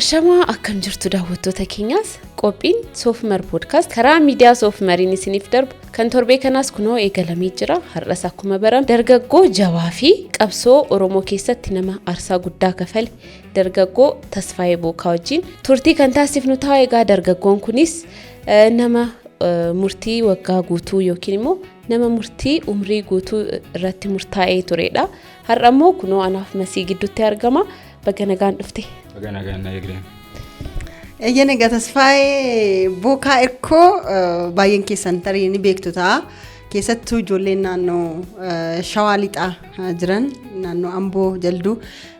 Ashamaa, akkam jirtu daawwattoota keenyaas? Qophiin Soofumar Podcast karaa miidiyaa Soofumariin isiniif darbu kan torbee kanaas kunoo eegalamee jira. Har'as akkuma barame dargaggoo jabaa fi qabsoo Oromoo keessatti nama aarsaa guddaa kafale, dargaggoo Tasfaayee Bookaa wajjin turtii kan taasifnu ta'a. Egaa dargaggoon kunis nama murtii waggaa guutuu yookiin immoo nama murtii umrii guutuu irratti murtaa'ee turedha. Har'a immoo kunoo anaaf Masii gidduutti argama. Baga nagaan dhufte. Baga nagaan na eegde. Eeyyeen, egaa Tasfaayee Bookaa Irkoo baay'een keessan tarii ni beektu ta'a. Keessattuu ijoolleen naannoo Shawaa Lixaa jiran, naannoo Amboo, Jalduu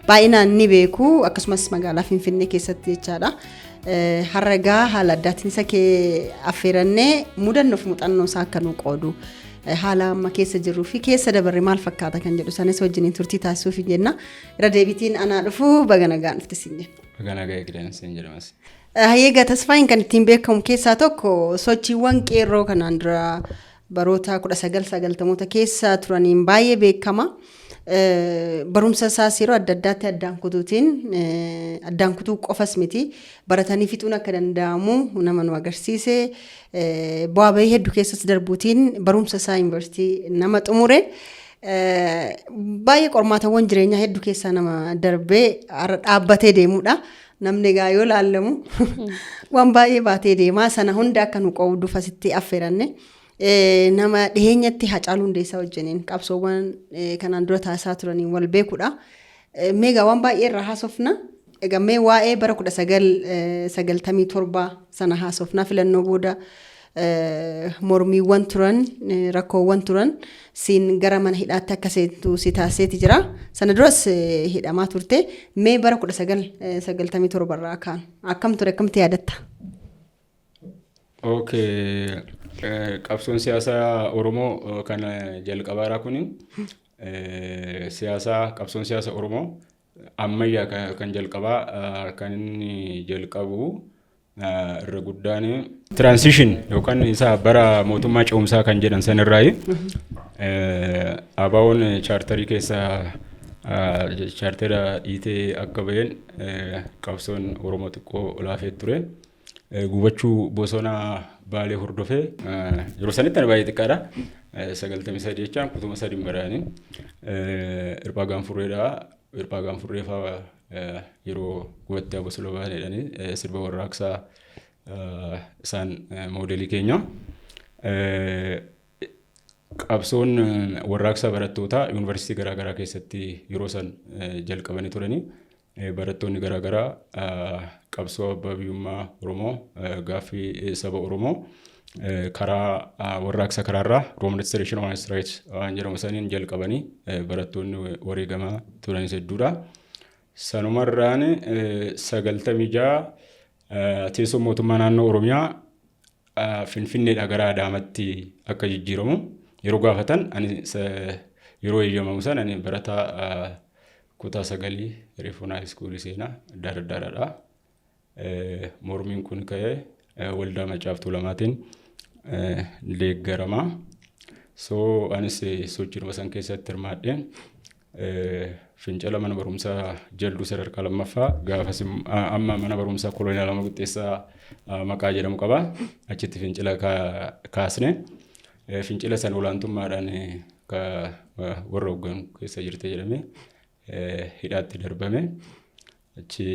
baay'inaan ni beeku, akkasumas magaalaa Finfinnee keessatti jechaadha. Har'a egaa haala addaatiin isa kee affeerannee mudannoof muuxannoo isaa akka nu qoodu, haala amma keessa jirruu fi keessa dabarre maal fakkaata kan jedhu sanis wajjiniin turtii taasisuuf jenna. Irra deebiitiin anaa dhufu, baga nagaan dhufte siin jenna. Baga nagaa eegdan siin jedhamas. Egaa Tasfaayin kan ittiin beekamu keessaa tokko sochiiwwan qeerroo kanaan dura baroota 1990moota keessa turaniin baay'ee beekama. Barumsa isaas yeroo adda addaatti addaan kutuutiin, addaan kutuu qofas miti, baratanii fixuun akka danda'amu nama nu agarsiise, bu'aa bahii hedduu keessas darbuutiin barumsa isaa yuunivarsiitii nama xumure. Baay'ee qormaatawwan jireenyaa hedduu keessaa nama darbee har'a dhaabbatee deemudha. Namni egaa yoo laallamu waan baay'ee baatee deemaa, sana hunda akka nu qooduuf asitti affeeranne. Nama dhiheenyatti Hacaaluu Hundeessaa wajjiniin qabsoowwan kanaan dura taasisaa turaniin wal beekudha. Mee egaa waan baay'ee irraa haasofna. Egaa mee waa'ee bara 1997 sana haasofna. Filannoo booda mormiiwwan turan, rakkoowwan turan siin gara mana hidhaatti akka seentu si taasiseeti jira. Sana duras hidhamaa turte. Mee bara 1997 irraa kaan akkam ture, akkamitti yaadatta? Okay. Qabsoon siyaasaa Oromoo kan jalqabaaraa kuni, siyaasaa qabsoon siyaasa Oromoo ammayyaa kan jalqabaa kan inni jalqabu irra guddaan transition yookaan isa bara mootummaa ce'umsaa kan jedhan sanirraayi. ABO'n chaartarii keessa chaartera dhiitee akka baheen qabsoon Oromoo xiqqoo laafee ture. Gubachuu bosona Baalee hordofee yeroo sanitti ani baay'ee xiqqaadha. 93 jechaan kutuma sadiin baraani. Hirphaa Gaanfurreedha. Hirphaa Gaanfurree fa'aa yeroo gubattee bosona Baalee jedhanii sirba warraaqsaa isaan moodelii keenya. Qabsoon warraaqsa barattootaa yuunivarsiitii garaagaraa keessatti yeroo san jalqabanii turanii. Barattoonni garaagaraa qabsoo abbaa biyyummaa Oromoo, gaaffii saba Oromoo karaa warraaqsa karaarraa, Demonstration on Street waan jedhamu saniin jalqabanii barattoonni wareegamaa turanis hedduudha. Sanumarraan 96 teessoo mootummaa naannoo Oromiyaa Finfinneedha gara Adaamaatti akka jijjiiramu yeroo gaafatan, ani yeroo eeyyamamu san ani barataa kutaa sagalii Reefonaa iskuulii seenaa dardaradha. Mormiin kun ka'ee waldaa Maccaaf Tuulamaatiin deeggarama. So anis sochiidhuma san keessatti hirmaadheen fincila mana barumsaa Jalduu sadarkaa lammaffaa, gaafas amma mana barumsaa Koloneel Alamuu Qixxeessaa maqaa jedhamu qaba. Achitti fincila kaasne. Fincila san olaantummaadhaan warra hoogganu keessa jirte jedhamee hidhaatti darbame. Achi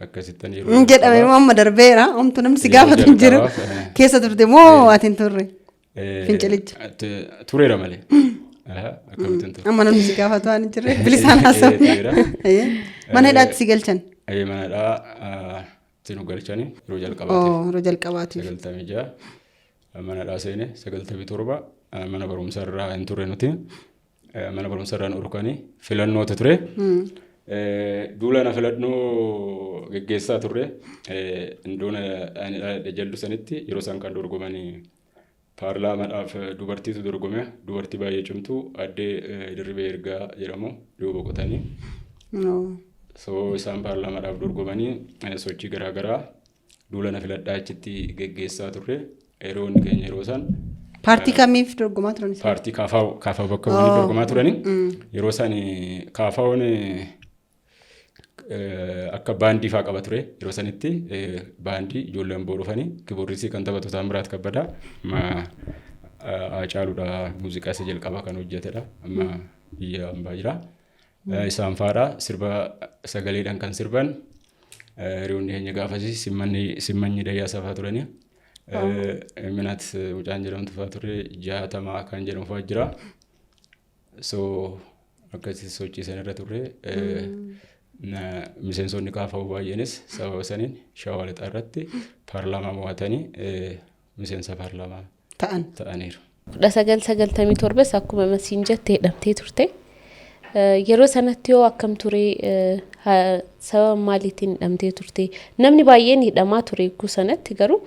akkasittan yeroo Hin jedhame immoo amma darbeera. Homtuu namni si gaafatu hin jiru. Keessa turte moo ati hin turre? Fincilicha. Tureera malee. Akkamittiin ture? Amma namni si gaafatu waan hin jirre bilisaan haasa'u. Tureera. Mana hidhaatti si galchan? Mana hidhaa itti nu galchani yeroo jalqabaatiif. Oo, yeroo jalqabaatiif. 96 mana hidhaa seene, 97 mana barumsaa irraa hin turre nuti. Mana barumsaa irraa nu dhorkanii filannootu ture. Duula na filannoo geggeessaa turre. Iddoon ani dhaladhe Jaldu sanitti yeroo isaan kan dorgomanii paarlaamaadhaaf dubartiitu dorgome. Dubartii baay'ee cimtuu, addee Dirribee Ergaa jedhamu, dhiyoo boqotanii. So isaan paarlaamaadhaaf dorgomanii sochii garaagaraa duula na filadhaa achitti geggeessaa turre. Hiriyoonni keenya yeroo isaan Paartii kamiif dorgomaa turan isaan? Paartii KFO bakka bu'anii dorgomaa turani. Yeroo isaan KFO'n Akka baandii faa qaba ture yeroo sanitti, baandii ijoollee Amboo dhufanii kiboordisii kan taphatu Taamiraat Kabbadaa Haacaaluudha, muuziqaa isa jalqabaa kan hojjetedha. Amma biyya ambaa jira. Isaan faadha sirba sagaleedhaan kan sirban. Hiriyoonni keenya gaafasii Simmanyi Dayyaasaa faa turanii. Minaat mucaan jedhamtu faa ture, Jaatamaa kan jedhamu faa jira. So akkasii sochii san irra turre. Miseensonni KFO baay'eenis sababa saniin Shawaa Lixaa irratti paarlaamaa mo'atanii miseensa paarlaamaa ta'an. Ta'aniiru. 1997s akkuma masiin jette hidhamtee turte. Yeroo sanatti yoo akkam ture? Sababa maaliitiin hidhamtee turte? Namni baay'een hidhamaa ture eeguu sanatti, garuu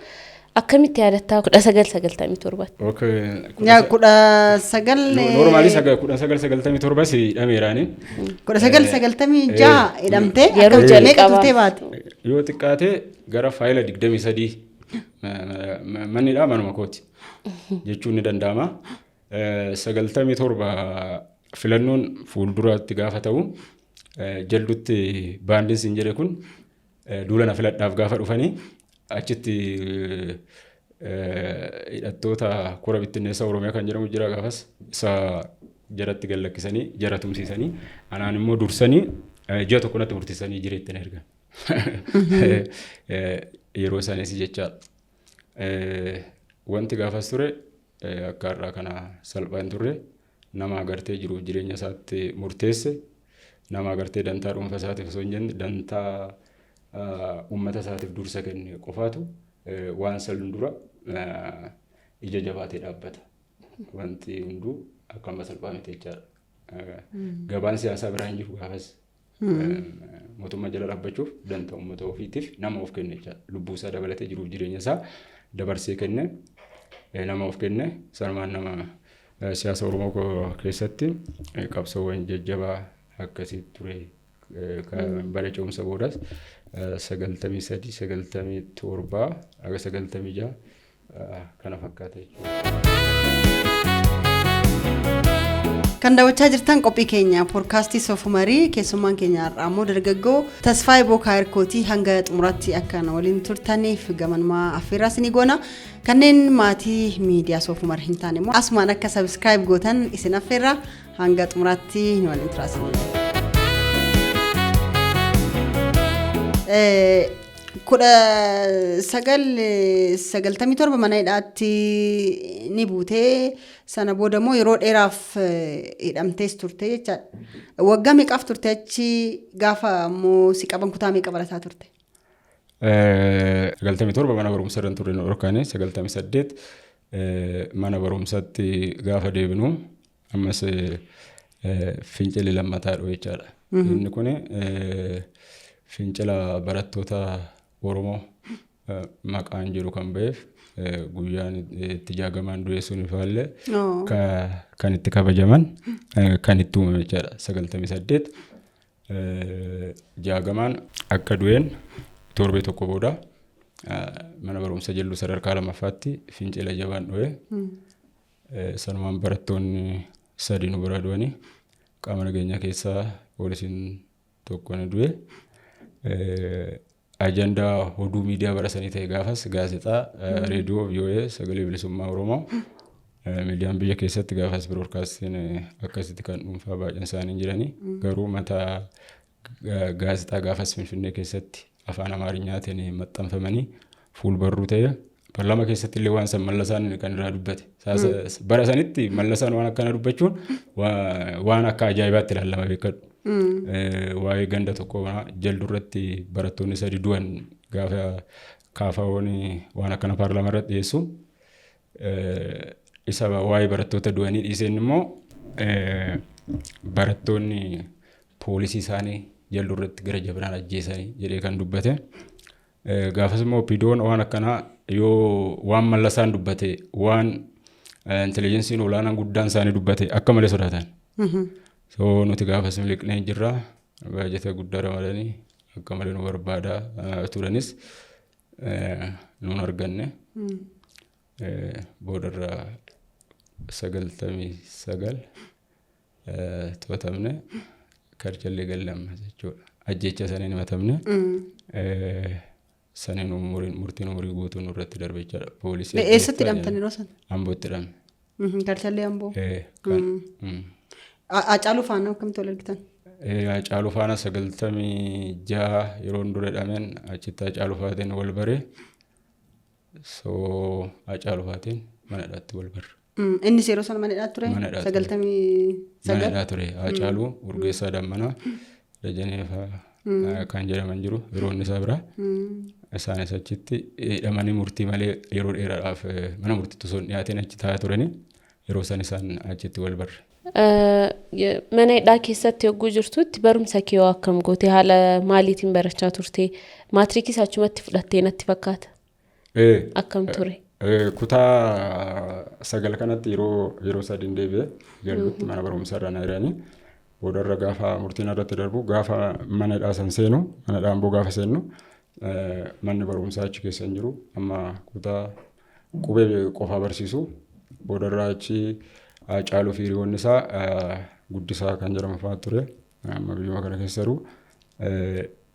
akkamitti yaadattaa 1997tti? Yaa 19 Normally 1997s hidhameeraani. 1996 hidhamtee Yeroo akkam meeqa jalqabaa. Turtee baate? Yoo xiqqaate gara faayila 23 mannidhaa manuma kooti jechuun ni danda'ama. 97 filannoon fuulduraatti gaafa ta'u, Jaldutti baandiin siin jedhe kun duula na filadhaaf gaafa dhufanii, achitti hidhattoota kora bittinneessaa Oromiyaa kan jedhamu jira gaafas, isa jaratti gad lakkisanii jara tumsiisanii, anaan immoo dursanii ji'a tokko natti murteessanii jireetti na ergan. Yeroo sanis jechaadha. Wanti gaafas ture akka har'aa kana salphaa hin turre. Nama agartee jiruuf jireenya isaatti murteesse, nama agartee dantaa dhuunfa isaatiif osoo hin jenne dantaa uummata isaatiif dursa kenne qofaatu waan san dura ija jabaatee dhaabbata. Wanti hunduu akka amma salphaa miti jechaadha. Gabaan siyaasaa biraa hin jiru gaafas. Mootummaa jala dhaabbachuuf dantaa uummata ofiitiif nama of kenne jechaadha. Lubbuu isaa dabalatee jiruuf jireenya isaa dabarsee kenne, nama of kenne, sanumaan nama siyaasa Oromoo keessatti qabsoowwan jajjabaa akkasii ture. Bara ce'umsa boodas 93, 97 haga 96 kana fakkaata jechuudha. Kan daawwachaa jirtan qophii keenya poodkaastii Soofumarii, keessummaan keenya har'aa immoo dargaggoo Tasfaayee Bookaa Hirkootii. Hanga xumuraatti akka na waliin turtaniif gamanumaa affeerraa isinii goona. Kanneen maatii miidiyaa Soofumar hin taane immoo asumaan akka subscribe gootan isin affeerraa, hanga xumuraatti nu waliin turaa isinii. 1997 mana hidhaatti ni buutee, sana booda immoo yeroo dheeraaf hidhamtees turte jechaadha. Waggaa meeqaaf turte achi? Gaafa immoo si qaban kutaa meeqa barataa turte? 97 mana barumsa irra turre, nu dhorkanii. 98 mana barumsatti gaafa deebinu ammas fincilli lammataa dhufe jechaadha. Inni kun fincila barattoota Oromoo maqaan jiru kan ba'eef, guyyaan itti Jaagamaan du'e sun ifaallee kan itti kabajaman kan itti uumame jechaadha. 98 Jaagamaan akka du'een torbee tokko booda mana barumsa Jalluu sadarkaa lammaffaatti fincila jabaan dhufe. Sanumaan barattoonni sadi nu bira du'anii, qaama nageenyaa keessaa poolisiin tokko ni du'e. Ajandaa oduu miidiyaa bara sanii ta'e gaafas gaazexaa, reediyoo VOA, Sagalee Bilisummaa Oromoo, miidiyaan biyya keessatti gaafas biroodkaastiin akkasitti kan dhuunfaa baay'een isaanii jiranii, garuu mataa gaazexaa gaafas Finfinnee keessatti afaan Amaarinyaatiin maxxanfamanii fuulbarruu ta'e. Paarlaamaa keessatti illee waan san Mallasaan kan irraa dubbate. Bara sanitti Mallasaan waan akkana dubbachuun waan akka ajaa'ibaatti ilaalama, beekadhu. Waa'ee ganda tokko Jaldu irratti barattoonni sadi du'an gaafa KFO'n waan akkana paarlaamaa irratti dhiyeessu. Isa waa'ee barattoota du'anii dhiiseen immoo barattoonni poolisii isaanii Jaldu irratti gara jabinaan ajjeesanii jedhee kan dubbate. Gaafas immoo OPDO'n waan akkanaa yoo waan Mallasaan dubbate, waan intelligensiin olaanaan guddaan isaanii dubbate akka malee sodaatan. So nuti gaafas miliqnee jirra. Baajata guddaa ramadanii akka malee nu barbaadaa turanis nuun arganne. Boodarra 99 to'atamne. Karchallee galle ammas jechuudha. Ajjeechaa saniin himatamne. Saniin umuriin murtiin umurii guutuu nurratti darbe jechaadha. Poolisii Eessatti ajjeechaa hidhamtan yeroo sana? Ambootti hidhamne. Karchallee Amboo. Kan. Haacaaluu faana akkamitti wal argitan? Haacaaluu faana 96 yeroon dura hidhameen achitti Haacaaluu faatiin wal bare. So Haacaaluu faatiin mana hidhaatti wal barre. Innis yeroo sana mana hidhaa ture? Mana hidhaa ture. Sagaltamii Mana sagal? hidhaa ture. Haacaaluu, Urgeessaa Dammanaa, Dajanee fa'aa kan jedhaman jiru yeroo inni isaa bira. Isaanis achitti hidhamanii murtii malee yeroo dheeraadhaaf mana murtiitti osoo hin dhiyaatiin achi taa'aa turanii yeroo san isaan achitti wal barre. Mana hidhaa keessatti yogguu jirtutti barumsa kee hoo akkam goote? Haala maaliitiin barachaa turte? Maatirikis achumatti fudhattee natti fakkaata. Akkam ture? Kutaa 9 kanatti yeroo sadiin deebi'e jallutti mana barumsaa irraa na hiranii boodarra gaafa murtiin irratti darbu gaafa mana hidhaa san seenu, mana hidhaa Amboo gaafa seennu, manni barumsaa achi keessa hin jiru, amma kutaa qubee qofaa barsiisu. Boodarra achi Haacaaluu fi hiriyoonni isaa, Guddisaa kan jedhamu fa'aa ture, amma biyyuma kana keessa jiru,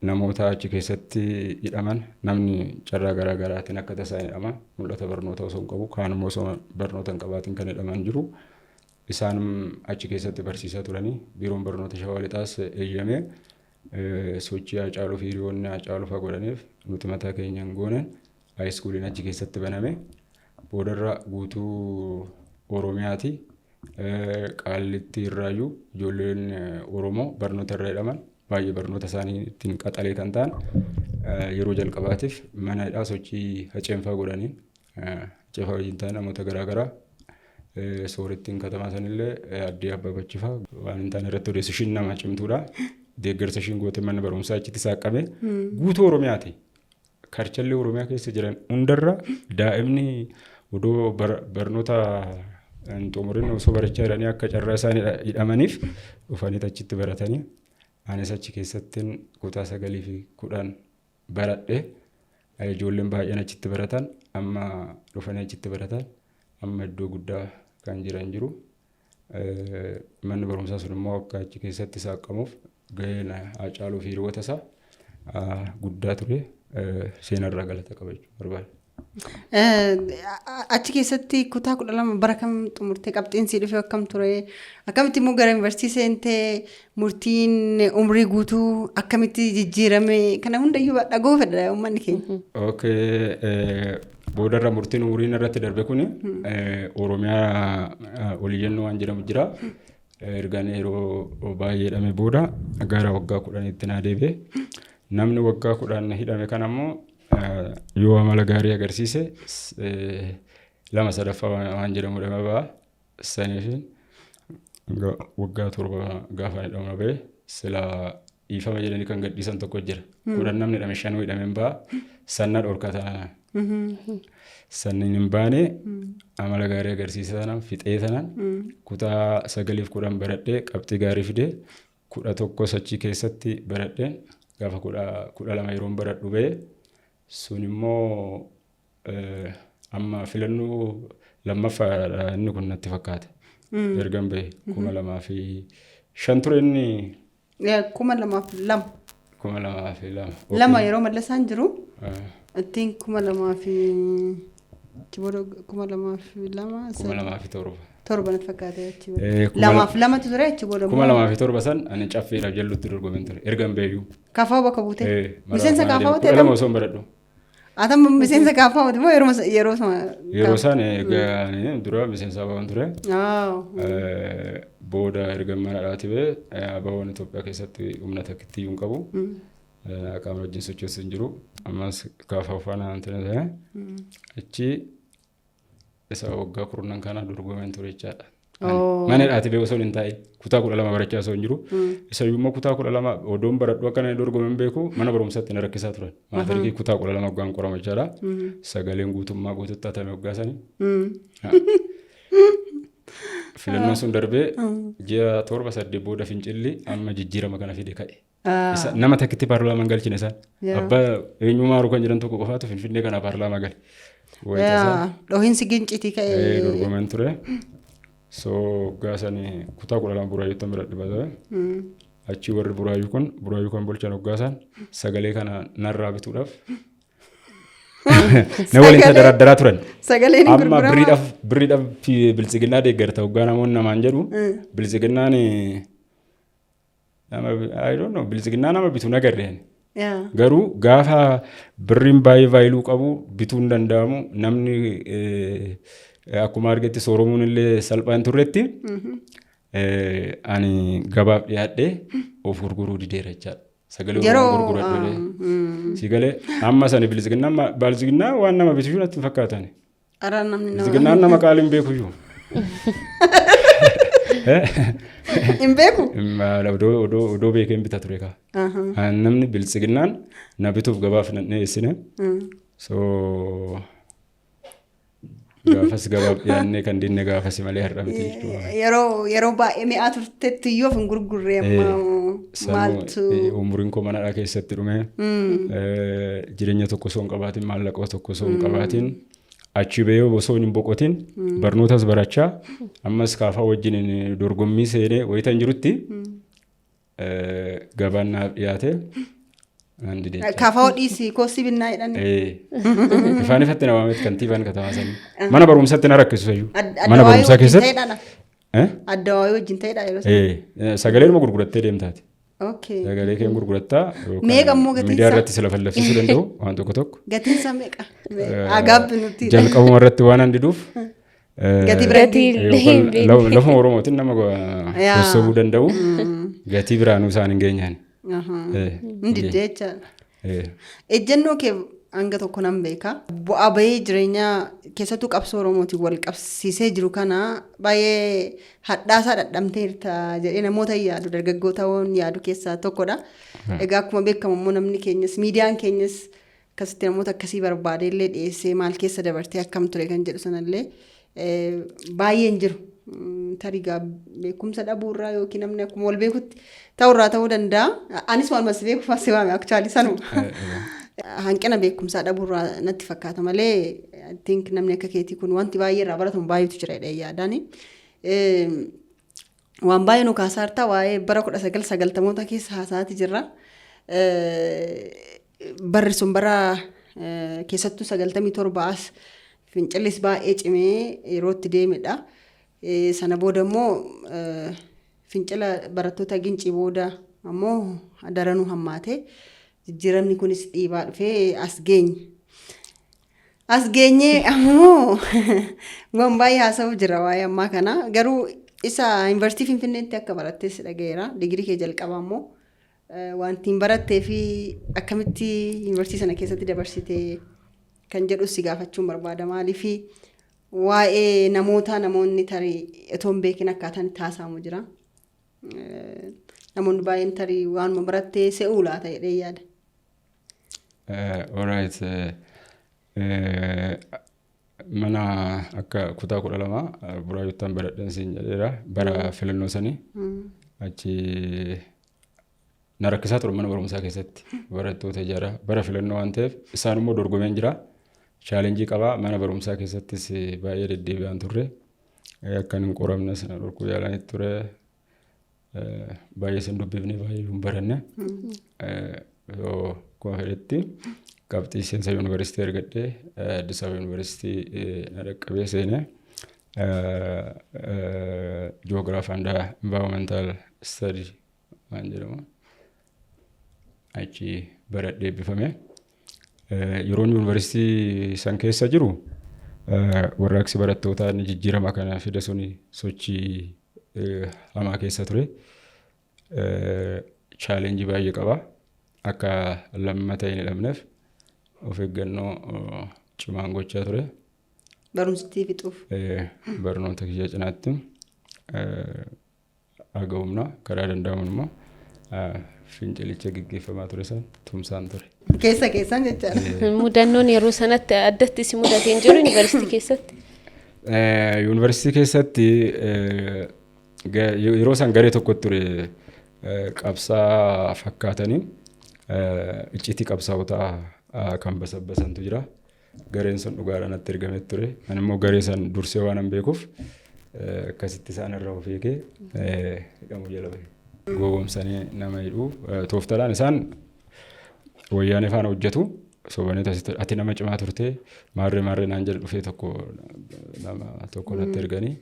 namoota achi keessatti hidhaman, namni carraa garaa garaatiin akka tasaa hidhama, mul'ata barnoota osoo hin qabu, kaan immoo osoo barnoota hin qabaatin kan hidhaman jiru. Isaan achi keessatti barsiisaa turanii biiroon barnoota Shawaa Lixaas eeyyamee sochii Haacaaluu fi hiriyoonni Haacaaluu fa'aa godhaniif nuti mataa keenyaan gooneen haayiskuuliin achi keessatti baname. Boodarra guutuu Oromiyaati. Qaallitti irraayyuu ijoolleen Oromoo barnoota irra hidhaman baay'ee barnoota isaanii ittiin qaxalee kan ta'an yeroo jalqabaatiif mana hidhaa sochii Haceenfaa godhaniin, Haceefaa wajjin ta'an, namoota garaagaraa, soorettiin katamaa sanillee addee Abbabachifaa waan hin taane irratti odeessu, ishiin nama cimtuudha. Deeggarsa ishiin goote manni barumsaa achitti saaqqame guutuu Oromiyaati. Karchallee Oromiyaa keessa jiran hundarra daa'imni odoo barnoota hin xumurin osoo barachaa jiranii akka carraa isaan hidhamaniif dhufanii achitti baratanii, anis achi keessattiin kutaa 9 fi 10 baradhe. Ijoolleen baay'een achitti baratan, amma dhufanii achitti baratan, amma iddoo guddaa kan jiran jiru. Manni barumsaa sun immoo akka achi keessatti saaqqamuuf gaheen Haacaaluu fi hiriyoota isaa guddaa ture. Seenarraa galata qaba jechuu barbaada. Achi keessatti kutaa 12 bara kam xumurtee? Qabxiin sii dhufe akkam ture? Akkamitti immoo gara yuunivarsiitii seentee? Murtiin umrii guutuu akkamitti jijjiirame? Kana hundayyuu dhaga'uu fedha uummanni keenya. Okay, boodarra murtiin umuriin irratti darbe kuni Oromiyaa oliyyannoo waan jedhamu jira. Ergaan yeroo baay'ee hidhame booda gara waggaa 10tti naa deebi'e. Namni waggaa 10 hidhame kana immoo yoo amala gaarii agarsiise 2/3 waan jedhamu dhama ba'a. Saniifin waggaa 7 gaafa hidhamu ba'e, silaa dhiifama jedhanii kan gadhiisan tokko jira. 10 namni hidhame 5 hidhame hin ba'a. Sanna dhorkata. Sanniin hin baane, amala gaarii agarsiisa sanaan fixee sanaan kutaa 9f 10 baradhee qabxii gaarii fidee 11 achii keessatti baradheen gaafa 12 yeroon baradhu ba'e. Sun immoo amma filannoo lammaffaadha inni kun natti fakkaata. Ergan ba'e 2005 ture inni. 2002. 2002. Lama yeroo Mallasaan jiru. Ittiin kuma lamaa fi achi booda 2002. 2007. Torba natti fakkaate achi booda. Lamaaf lamatu ture, achi booda 2007 san ani caffeedhaaf jallutti dorgomeen ture. Ergan ba'eyyuu. KFO bakka buute. Miseensa KFO ta'e. 12 osoo hin baradhu. Atam miseensa KFO moo yeroo sana? Yeroo isaan egaa dura miseensa ABO'n ture. Booda erga mana dhaati ba'e ABO'n Itoophiyaa keessatti humna takkitti iyyuu hin qabu. Qaama wajjin sochoosu hin jiru. Ammas KFO faana wanti na ta'e. Achi isa waggaa kurnan kana dorgomeen ture jechaadha. Mana hidhaati ba'e osoo hin taa'in kutaa 12 barachaa osoo hin jiru. Isa immoo kutaa 12 odoon baradhu akka inni dorgome hin beeku, mana barumsaatti na rakkisaa turan. Maatirikii kutaa 12 waggaan qorama jechaadha. Sagaleen guutummaa guututti hatame waggaa sanii. Filannoon sun darbee ji'a 7 8 booda fincilli amma jijjiirama kana fide ka'e. Nama takkitti paarlaamaan galchine isaan. Abbaa eenyummaa kan jedhan tokko qofaatu Finfinnee kana paarlaamaa gale. Dhohiinsi Gincitii ka'e. Dorgomeen ture. So waggaa sanii kutaa 12 Buraayyuutti bira dhibata. Achi warri Buraayyuu kun, Buraayyuu kan bulchan hoggaasaan, sagalee kana narraa bituudhaaf na waliin tadaraaddaraa turan. Sagaleen hin Amma gurguramaa. birriidhaaf Biltsiginnaa deeggarta hoggaa namoonni namaan jedhu, Biltsiginnaan nama, I don't know, Biltsiginnaa nama bitu nagarreen. Garuu gaafa birriin baay'ee value qabu bituu hin danda'amu, namni akkuma argetti sooromuun illee salphaan turretti, ani gabaaf dhiyaadhee of gurguruu dideera jechaadha. Sagalee Oromoo gurguradhu jedhee. Si galee? Amma sani Biltsiginnaa waan nama bitu natti hin fakkaatan. Araa, namni nama Biltsiginnaan nama qaaliin hin beeku iyyuu. Hin beeku? Odoo beekeen bita ture kaa. Namni Biltsiginnaan na bituuf gabaaf na dhiyeessine. So gaafas gabaaf dhiyaannee kan dinne gaafasi malee har'a miti jechuudha. Yeroo baay'ee mi'aa turtetti iyyuu of hin gurgurre, amma maaltu? Umuriin koo manadhaa keessatti dhume, jireenya tokko osoo hin qabaatin, maallaqa tokko osoo hin qabaatin, achi bahee osoo hin boqotin, barnootas barachaa, ammas kaafaa wajjin dorgommii seenee wayita hin jirutti gabaan naaf dhiyaate naan dide jechaadha. Kaafaa dhiisii koosii binnaa jedhani. Ifaan ifatti na waameet kantiibaan katamaa sanii. Mana barumsatti na rakkisu iyyuu. Mana barumsaa keessatti. Keessatti. Addawaayii wajjin ta'edha yeroo sana. Sagaleedhuma gurgurattee deemtaati. Sagalee kee gurgurattaa. Meeqa immoo gatiin Miidiyaa isaa? irratti si lafallafsiisuu danda'u waan tokko tokko. Gatiin isaa meeqa? Agaabbi nuti. Jalqabuma irratti waan an diduuf. Gatii bira Gatii illee hin beekne. Lafuma Oromootiin nama sossobuu danda'u. Gatii biraanuu isaan hin geenyaan. Hin didde jechaadha. Ejjennoo kee hanga tokko nan beeka. Bu'aa bahii jireenyaa keessattuu qabsoo Oromootiin wal qabsiisee jiru kana baay'ee hadhaasaa dhadhamteerta jedhee namoota yaadu, dargaggoota yaadu keessaa tokkodha. Egaa akkuma beekamu immoo namni keenyas, miidiyaan keenyas akkasitti namoota akkasii barbaadee illee dhiyeessee maal keessa dabartee, akkam ture kan jedhu sanallee baay'een jiru. Tarii gaa beekumsa dhabuurraa yookiin namni akkuma wal beekutti ta'urraa ta'uu danda'a. Anis waanuma si beekuuf as waame, actually sanuma. Hanqina beekumsaa dhabuurraa natti fakkaata malee, I think namni akka keetii kun wanti baay'ee irraa baratamu baay'eetu jira jedhee yaadaani. Waan baay'ee nu kaasaa jirta, waa'ee bara 1990moota keessa haasaati jirra. Barri sun bara keessattuu 97 as fincillis baay'ee cimee yeroo itti deemedha. Sana booda immoo fincila barattoota Gincii booda ammoo daranuu hammaate. Jijjiiramni kunis dhiibaa dhufee as geenye. As geenyee ammoo waan baay'ee haasa'uuf jira waa'ee ammaa kana. Garuu isa yuunivarsiitii Finfinneetti akka barattes dhagayeera. Digirii kee jalqabaa immoo wanti hin barattee fi akkamitti yuunivarsiitii sana keessatti dabarsite kan jedhu si gaafachuun barbaada. Maaliif, waa'ee namoota namoonni tarii otoo hin beekin akkaataan itti haasa'amu jira. Namoonni baay'een tarii waanuma barattee se'uu laata jedhee yaada. Alright. Mana akka kutaa 12 Buraayyuttaan baradheen siin jedheera, bara filannoo sanii. Achi na rakkisaa ture mana barumsaa keessatti barattoota ijaaraa, bara filannoo waan ta'eef isaan immoo dorgomeen jira. Challenge qabaa, mana barumsaa keessattis baay'ee deddeebi'aan turre. Akkan hin qoramnes na dhorkuu yaalanii ture. Baay'ee sin dubbifne, baay'ee hin baranne. Akkuma fedhetti qabxii seensa yuunivarsiitii argadhee Addis Ababa Yuunivarsiitii na dhaqqabee seenee Geography and Environmental Study waan jedhamu achi baradhee eebbifame. Yeroon yuunivarsiitii san keessa jiru warraaqsi barattootaa inni jijjiirama kana fide suni sochii hamaa keessa ture. Challenge baay'ee qaba. Akka lammata hin hidhamneef of eeggannoo cimaan gochaa ture. Barumsitti fixuuf. Barnoota kiyya cinaatti haga humna karaa danda'amuun immoo fincilicha gaggeeffamaa ture san tumsaan ture. Keessa keessan jechaadha. Mudannoon yeroo sanatti addatti si mudatee hin jiru yuunivarsiitii keessatti? Yuunivarsiitii keessatti yeroo san garee tokko ture, qabsaa fakkaatanii icciitii qabsaa'otaa kan basabbasantu jira. Gareen sun dhugaadhaan natti ergamee ture. Ani immoo garee san dursee waan hin beekuuf akkasitti isaan irraa of eegee hidhamuu jala bahe. Gowwoomsanii nama hidhu. Tooftaadhaan isaan Wayyaanee faana hojjetu. Sobanii ati nama cimaa turte, maarree maarree naan jedhe, dhufee tokko nama tokko natti erganii,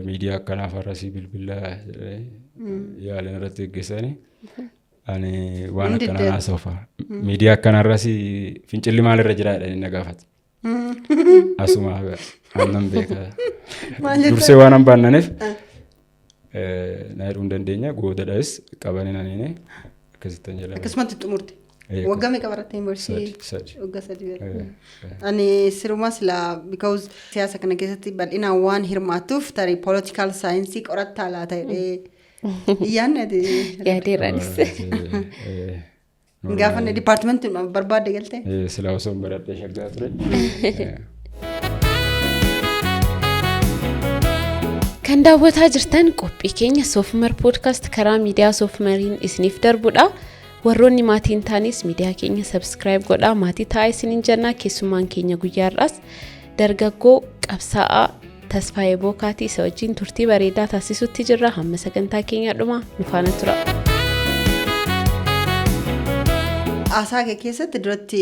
miidiyaa akkanaaf har'asii bilbila yaalan irratti geggeessanii, ani waan akkanaa haasawfa. Miidiyaa akkanaa fincilli maalirra jira jedhanii na gaafatu. Asuma annan beeka. Dursee waan an baannaniif na hidhuu hin dandeenya. Goodadhas qabanii naniine akkasittan jedhama. Akkasumatti xumurte. Waggaa meeqa baratte yuunivarsiitii? 3. Waggaa 3 baratte. Ani siruma silaa, because siyaasa kana keessatti bal'inaan waan hirmaattuuf, tarii political science qorattaa laata jedhee yaadne ati. Yaadeeraanis. Gaafanne departmentii barbaadde galte. Silaa osoo hin baradhee shaggaa ture. Kan daawwataa jirtan qophii keenya Soofumar Podcast karaa miidiyaa Soofumariin isiniif darbudha. Warroonni maatii hin taanes miidiyaa keenya subscribe godhaa maatii ta'aa isiniin jenna. Keessummaan keenya guyyaa har'aas dargaggoo qabsaa'aa Tasfaayee Bookaatii. Isa wajjin turtii bareedaa taasisutti jirra. Hamma sagantaa keenya dhuma nu faana tura. Haasaa kee keessatti duratti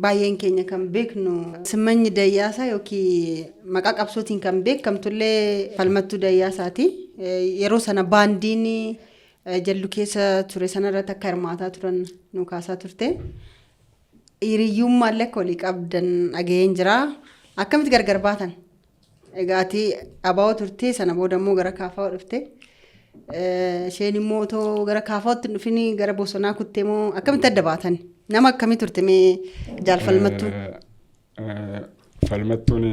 baay'een keenya kan beeknu Simmanyi Dayyaasaa yookiin maqaa qabsootiin kan beekamtullee Falmattuu Dayyaasaati. Yeroo sana baandiin Jaldu keessa ture sanarratti akka hirmaataa turan nu kaasaa turte. Hiriyyummaallee akka walii qabdan dhaga'een jira. Akkamitti gargar baatan? Egaa ati ABO turte, sana booda immoo gara KFO dhufte. Isheen immoo otoo gara KFOtti hin dhufin gara bosonaa kuttee moo akkamitti adda baatan? Nama akkamii turte mee jaal Falmattuu? Falmattuun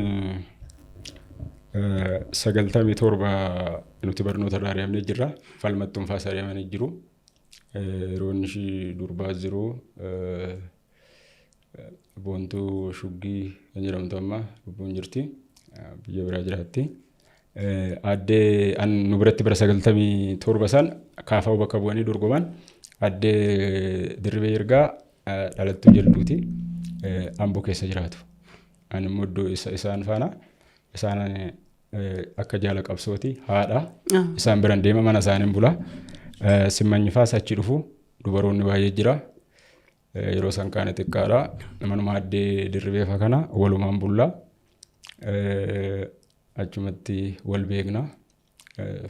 97 nuti barnoota irraa ari'amnee jirra. Falmattuun faas ari'amanii jiru. Yeroo inni ishii durbaa jiru, Boontuu Shuggii kan jedhamtu amma lubbuun jirti. Biyya biraa jiraatti. Addee an nu biratti bara 97 san KFO bakka bu'anii dorgoman addee Dirribee Yirgaa dhalattuu Jalduuti. Amboo keessa jiraatu. Ani immoo iddoo isaan faana isaan akka jaala qabsooti, haadha. Isaan biran deema, mana isaaniin bula. Simmanyi faas achi dhufu, dubaroonni baay'ee jira. Yeroo san kaane xiqqaadha. Manuma addee Dirribee fa kana walumaan bulla. Achumatti wal beekna.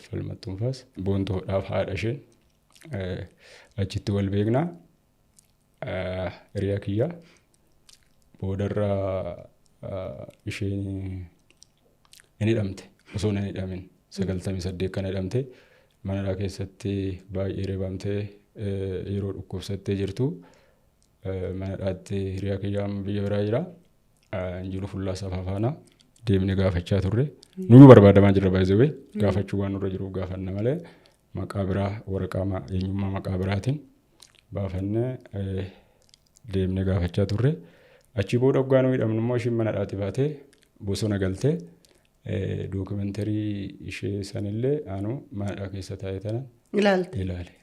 Falmattuun faas Boontoodhaaf haadha isheen achitti wal beekna. Hiriyaa kiyya boodarra isheen hin hidhamte, osoo hin hidhamin 98 kan hidhamte, manadhaa keessatti baay'ee reebamtee yeroo dhukkubsattee jirtu manadhaatti hiriyaa kiyya amma biyya biraa jira. Injiru Fullaa Safaa faana deemnee gaafachaa turre. Nuyyuu barbaadamaa jirra, baay'ee gaafachuu waan nurra jiruuf gaafanna malee, maqaa biraa, waraqaa eenyummaa maqaa biraatiin baafannee deemnee gaafachaa turre. Achii booda hoggaa nu hidhamnu immoo ishiin mana dhaati baatee bosona galtee, documentary ishee sanillee anu mana keessa taa'ee tana Ilaalte. ilaale.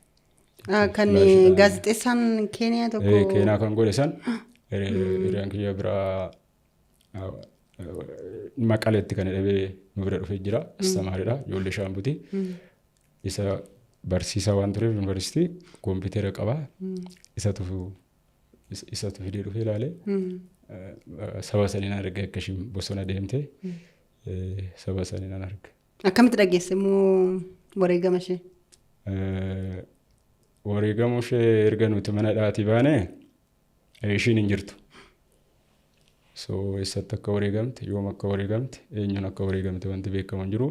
Kan gaazexeessaan Keeniyaa tokko. Keenyaa kan godhe san hiriyaan kiyya biraa Maqaleetti kan hidhamee nu bira dhufee jira. Astamaariidha. Ijoollee Shaambuti. Isa barsiisaa waan tureef yuunivarsiitii kompiitara qaba. Isatu fidee dhufee ilaale. Saba saniin arge, akka ishiin bosona deemte saba saniin arge. Akkamitti dhageesse immoo wareegama ishee? Wareegamuu ishee erga nuti mana dhaatii baane ishiin hin jirtu. So eessatti akka wareegamte, yoom akka wareegamte, eenyuun akka wareegamte wanti beekamu hin jiru.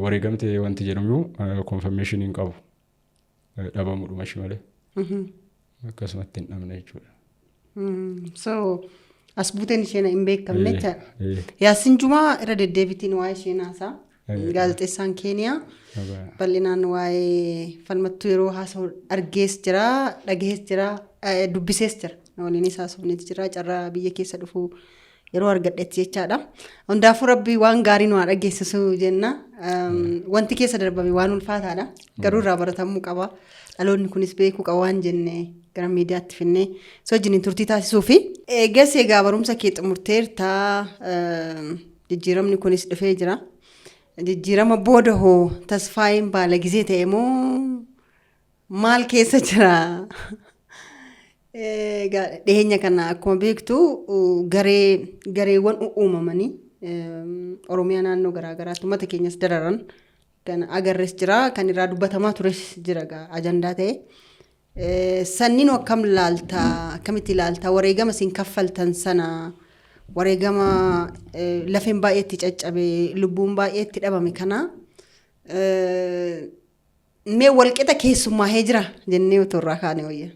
Wareegamte wanti jedhamu confirmation hin qabu. Dhabamuudhuma ishee malee. Akkasumatti hin dhabne jechuudha. So as buuteen isheen hin beekamne jechaadha. Yaasiin Jumaa irra deddeebiitiin waa'ee isheen haasaa. Gaazexeessaan Keeniyaa bal'inaan waa'ee Falmattuu yeroo haasa'u argees jira, dhagahees jira, dubbisees jira. Waliinis haasofneeti jira, carraa biyya keessa dhufuu yeroo argadhetti jechaadha. Hundaafuu Rabbi waan gaarii nu haa dhageessisu jenna. Wanti keessa darbame waan ulfaataadha. Garuu irraa baratamuu qaba. Dhaloonni kunis beekuu qaba waan jenne gara miidiyaatti finnee si wajjiniin turtii taasisuu fi. Eegas egaa barumsa kee xumurteerta, jijjiiramni kunis dhufee jira. Jijjiirama booda hoo Tasfaayeen baala gizee ta'e moo maal keessa jira? Egaa dhiyeenya kana akkuma beektu garee gareewwan uumamanii Oromiyaa naannoo garaa garaatti uummata keenyas dararan kan agarres jira, kan irraa dubbatamaa tures jira egaa ajandaa ta'e. Sanniin akkam laalta, akkamitti ilaalta wareegama isin kaffaltan sana, wareegama lafeen baay'ee itti caccabe, lubbuun baay'ee itti dhabame kana mee walqixa keessummaahee jira jennee otoo irraa kaane wayya.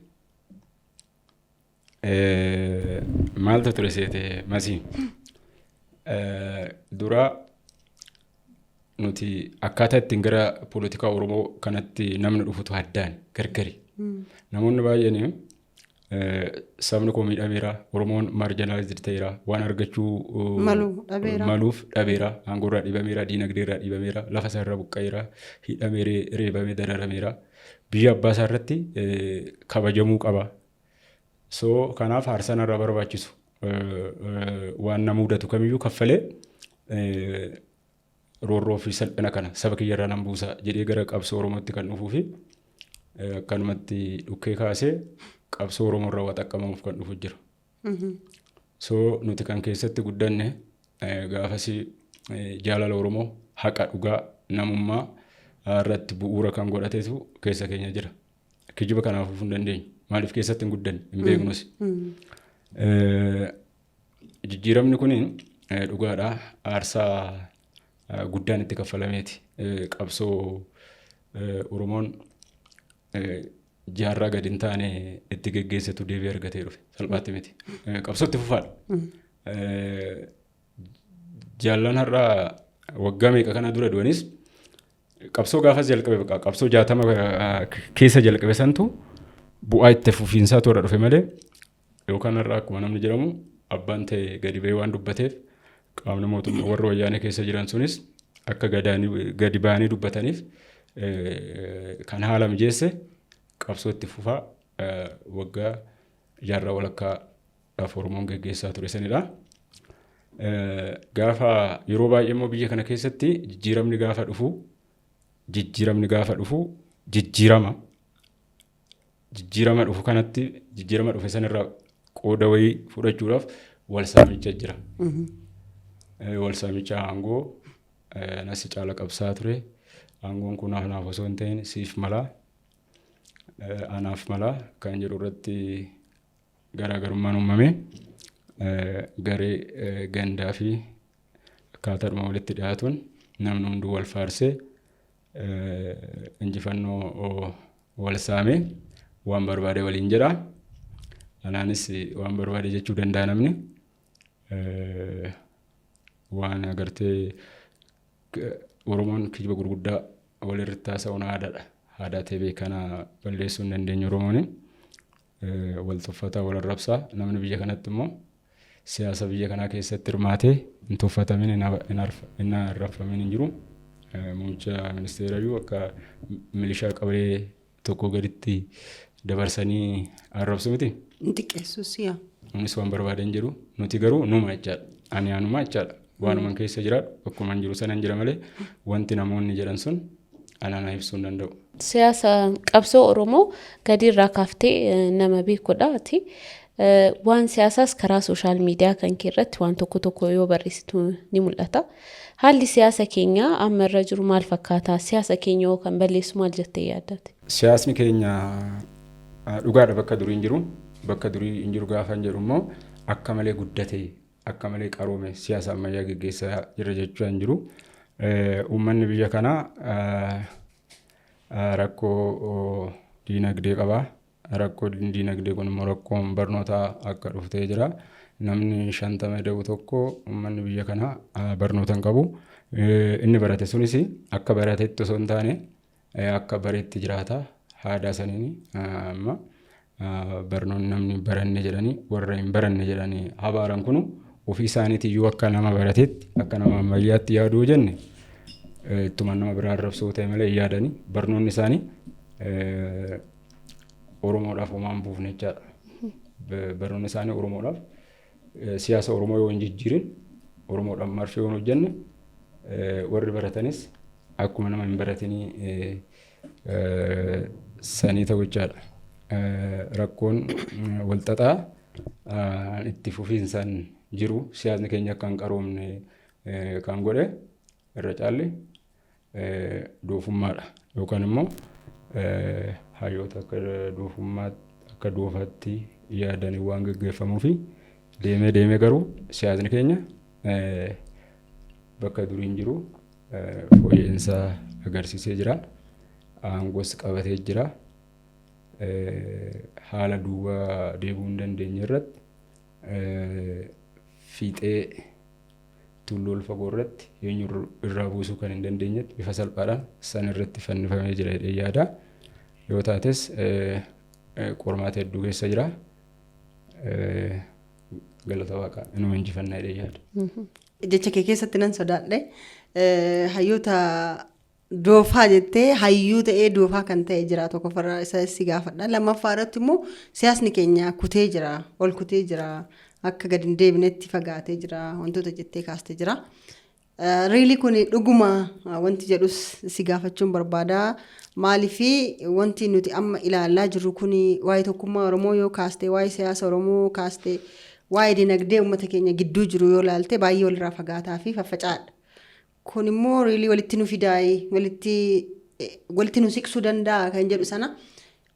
Maaltu ture seete Masii? Dura nuti akkaataa ittiin gara poolitikaa Oromoo kanatti namni dhufutu addaan gargari. Namoonni baay'een sabni koo miidhameera, Oromoon marginalized ta'eera, waan argachuu malu dhabeera. Maluuf dhabeera, aangoorraa dhiibameera, diinagdeerraa dhiibameera, lafa isaarraa buqqa'eera, hidhamee, reebamee, dararameera. Biyya abbaa isaa irratti kabajamuu qaba. So kanaaf aarsaa narraa barbaachisu waan na mudatu kamiyyuu kaffalee roorroo fi salphina kana saba kiyyarraa nan buusa jedhee gara qabsoo Oromootti kan dhufuu fi akkanumatti dhukkee kaasee qabsoo Oromoo irraa waa xaqqamamuuf kan dhufu jira. So nuti kan keessatti guddanne gaafas jaalala Oromoo, haqa, dhugaa, namummaa irratti bu'uura kan godhatetu keessa keenya jira. Kijiba kanaaf hin dandeenyu. Maaliif keessatti hin guddanne, hin beeknus. Jijjiiramni kun dhugaadha. Aarsaa guddaan itti kaffalameeti. Qabsoo Oromoon jaarraa gadi hin taane itti geggeessetu deebii argatee dhufe. Salphaatti miti. Qabsoo itti fufaadha. Jaallan har'aa waggaa meeqa kana dura du'anis qabsoo gaafas jalqabe, bakka qabsoo 60 keessa jalqabe santu bu'aa itti fufiinsaatu irra dhufe malee, yookaan har'a akkuma namni jedhamu abbaan ta'e gadi ba'ee waan dubbateef qaamni mootummaa warra wayyaanee keessa jiran sunis akka gadi ba'anii dubbataniif kan haala mijeesse qabsoo itti fufaa waggaa jaarraa walakkaadhaaf Oromoon geggeessaa ture sanidha. Gaafa yeroo baay'ee immoo biyya kana keessatti jijjiiramni gaafa dhufu jijjiirama dhufu kanatti, jijjiirama dhufe sanirraa qooda wayii fudhachuudhaaf wal saamicha jira. Wal saamicha aangoo nasi caala qabsaa ture. Aangoon kun anaaf osoo hin ta'in siif malaa, anaaf malaa kan jedhu irratti garaagarummaan uumame garee gandaa fi akkaataadhuma walitti dhiyaatuun namni hunduu wal faarsee injifannoo wal saame waan barbaade waliin jedha. Anaanis waan barbaade jechuu danda'a namni. Waan agartee Oromoon kijiba gurguddaa walirratti haasa'uun aadaadha. Aadaa ta'e beekana balleessuu hin dandeenyu Oromoon. Wal tuffataa, wal arrabsaa, namni biyya kanatti immoo siyaasa biyya kanaa keessatti hirmaatee hin tuffatamin, hin arrabfamin hin jiru. Muummicha ministeerayyuu akka milishaa qabalee tokko gaditti dabarsanii arrabsu miti. Xiqqeessus yaa. Innis waan barbaadan jedhu, nuti garuu numa jechaadha. Ani anuma jechaadha. Waanuman keessa jiraadhu, akkuma jiru sanan jira malee wanti namoonni jedhan sun anaan ibsuu hin danda'u. Siyaasa qabsoo Oromoo gadi irraa kaaftee nama beekudha ati. Waan siyaasaas karaa social media kan kee irratti waan tokko tokko yoo barreessitu ni mul'ata. Haalli siyaasa keenyaa amma irra jiru maal fakkaata? Siyaasa keenya hoo kan balleessu maal jettee yaaddaati? Siyaasni keenya dhugaadha bakka durii hin jiru. Bakka durii hin jiru gaafa hin jedhu immoo akka malee guddatee, akka malee qaroome, siyaasa ammayyaa geggeessaa jira jechaa hin jiru. Uummanni biyya kanaa rakkoo diinagdee qaba. Rakkoo diinagdee kun immoo rakkoon barnootaa akka dhuftee jira. Namni 50 da'u tokko uummanni biyya kanaa barnoota hin qabu. Inni barate sunis akka baratetti osoo hin taane akka bareetti jiraata. Aadaa saniin amma barnoonni namni baranne jedhanii, warra hin baranne jedhanii abaaran kunu ofii isaaniitiyyuu akka nama barateetti, akka nama ammayyaatti yaaduu jenne ittuma nama biraa arrabsuu ta'e malee hin yaadanii, barnoonni isaanii Oromoodhaaf homaa hin buufne jechaadha. Barnoonni isaanii Oromoodhaaf siyaasa Oromoo yoo hin jijjiirin, Oromoodhaaf marfee yoo hin hojjenne Warri baratanis akkuma nama hin baratinii sanii ta'u jechaadha. Rakkoon walxaxaa itti fufiinsaan jiru siyaasni keenya akka hin qaroomne kan godhe irra caalli doofummaadha yookaan immoo hayyoota akka doofummaa akka doofaatti yaadanii waan gaggeeffamuu fi deemee deemee garuu siyaasni keenya bakka duriin jiru fooyya'insa agarsiisee jira. Aangoos qabatee jira. Haala duuba deebi'uu hin dandeenye irratti fiixee tulluu ol fagoo irratti eenyu irraa buusuu kan hin dandeenyetti bifa salphaadhaan san irratti fannifamee jira jedhee yaada. Yoo taates qormaata hedduu keessa jira. Galata Waaqaa inuma injifannaa jedhee yaada. Jecha kee keessatti nan sodaadhe. Hayyoota doofaa jettee, hayyuu ta'ee doofaa kan ta'e jira, tokkoffarraa isa si gaafadha. Lammaffaa irratti immoo siyaasni keenya kutee jira, ol kutee jira, akka gadi hin deebinetti fagaatee jira wantoota jettee kaastee jira. Really kun dhuguma wanti jedhus si gaafachuun barbaada. Maaliifi wanti nuti amma ilaalaa jirru kun waa'ee tokkummaa Oromoo yoo kaaste, waa'ee siyaasa Oromoo kaaste, waa'ee dinagdee uummata keenya gidduu jiru yoo ilaalte, baay'ee walirraa fagaataa fi faffaca'aadha. Kun immoo really walitti nu fidaayee walitti nu siqsuu danda'a kan jedhu sana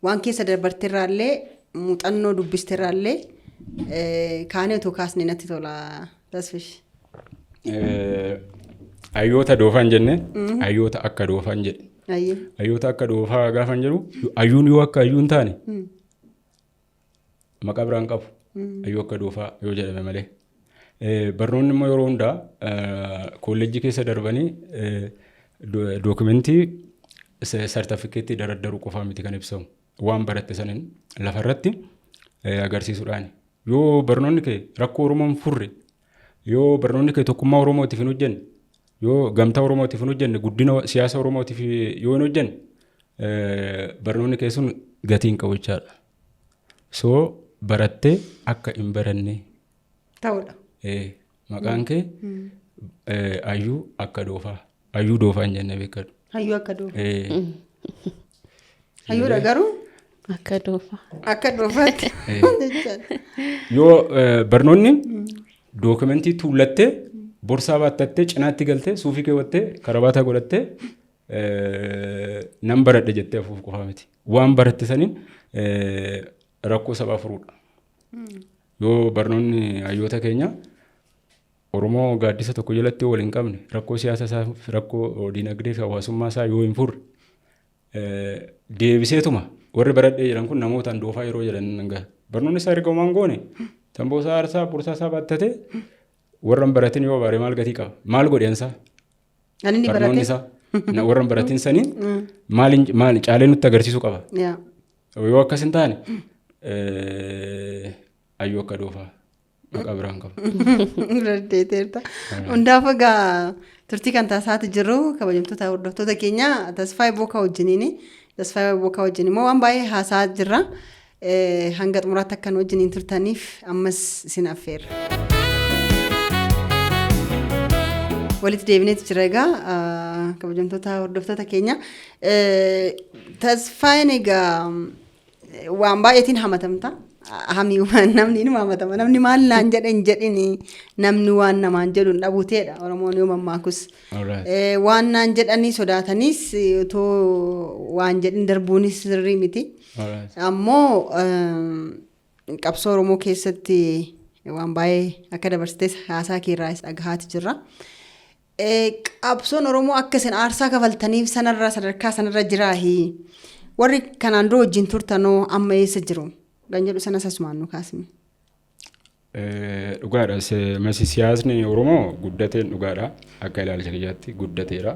waan keessa dabarterraallee, muuxannoo dubbisterraallee kaanee otoo kaasne natti tola, Tasfish. Hayyoota doofaan jenne, hayyoota akka doofaan jedhe. Hayyoota akka doofaa gaafan jedhu, hayyuun yoo akka hayyuun taane maqaa biraan qabu. Hayyuu akka doofaa yoo jedhame malee. Barnoonni immoo yeroo hundaa kolleejjii keessa darbanii dookimentii sartifikeettii daraddaruu qofaa miti kan ibsamu. Waan baratte saniin lafarratti agarsiisuudhaani. Yoo barnoonni kee rakkoo Oromoo hin furre, yoo barnoonni kee tokkummaa Oromootiif hin hojjenne, yoo gamtaa Oromootiif hin hojjenne, guddina siyaasa Oromootiif yoo hin hojjenne, barnoonni kee sun gatii hin qabu jechaadha. So barattee akka hin baranne ta'uudha. Maqaan kee hayyuu akka doofaa. Hayyuu doofaa hin jenne beekadhu. Hayyuu akka doofaa. Hayyuudha garuu akka doofaa. Akka doofaatti jechaadha. Yoo barnoonni dookumentii tuullattee, borsaa baattattee, cinaatti galtee, suufii keewwattee, karabaataa godhattee nan baradhe jettee hafuuf qofaa miti. Waan baratte saniin rakkoo sabaa furuudha. Yoo barnoonni hayyoota keenya Oromoo gaaddisa tokko jalatti yoo wal hin qabne, rakkoo siyaasa isaa, rakkoo dinagdee fi hawaasummaa isaa yoo hin furre, deebiseetuma warri baradhee jedhan kun namootaan doofaa yeroo jedhan nan gaha. Barnoonni isaa erga homaan goone, tamboo isaa aarsaa borsaa isaa baattatee warra hin baratin yoo baare maal gatii qaba? Maal godhe ansaa? Kan inni Barnoonni barate. isaa warra hin baratin sanii maal maal caalee nutti agarsiisuu qaba. Yoo akkas hin taane hayyuu akka doofaa maqaa biraan qaba. Dandeetteerta. Hundaaf egaa turtii kan taasisaati jiru kabajamtoota hordoftoota keenya Tasfaayee Bookaa wajjiniini. Tasfaayee Bookaa wajjin immoo waan baay'ee haasa'aa jirra. Hanga xumuraatti akka nu wajjiniin turtaniif ammas isin affeerra. Walitti deebineetu jira egaa kabajamtoota hordoftoota keenya. Tasfaayeen egaa waan baay'eetiin hamatamta. Hamii namni inuma hamatama. Namni maal naan jedhe hin jedhini, namni waan namaan jedhu hin dhabuuteedha. Oromoon yoo mammaakus. Waan naan jedhanii sodaataniis otoo waan jedhin darbuunis sirrii miti. Ammoo qabsoo Oromoo keessatti waan baay'ee akka dabarsites haasaa keerraas dhagahaati jirra. Qabsoon Oromoo akka isin aarsaa kafaltaniif sanarra sadarkaa sanarra jiraahi? Warri kanaan dura wajjin turtanoo amma eessa jiru? Kan jedhu sanas asumaan nu kaasne. Dhugaadha. Masi siyaasni Oromoo guddateen dhugaadha. Akka ilaalcha kiyyaatti guddateera.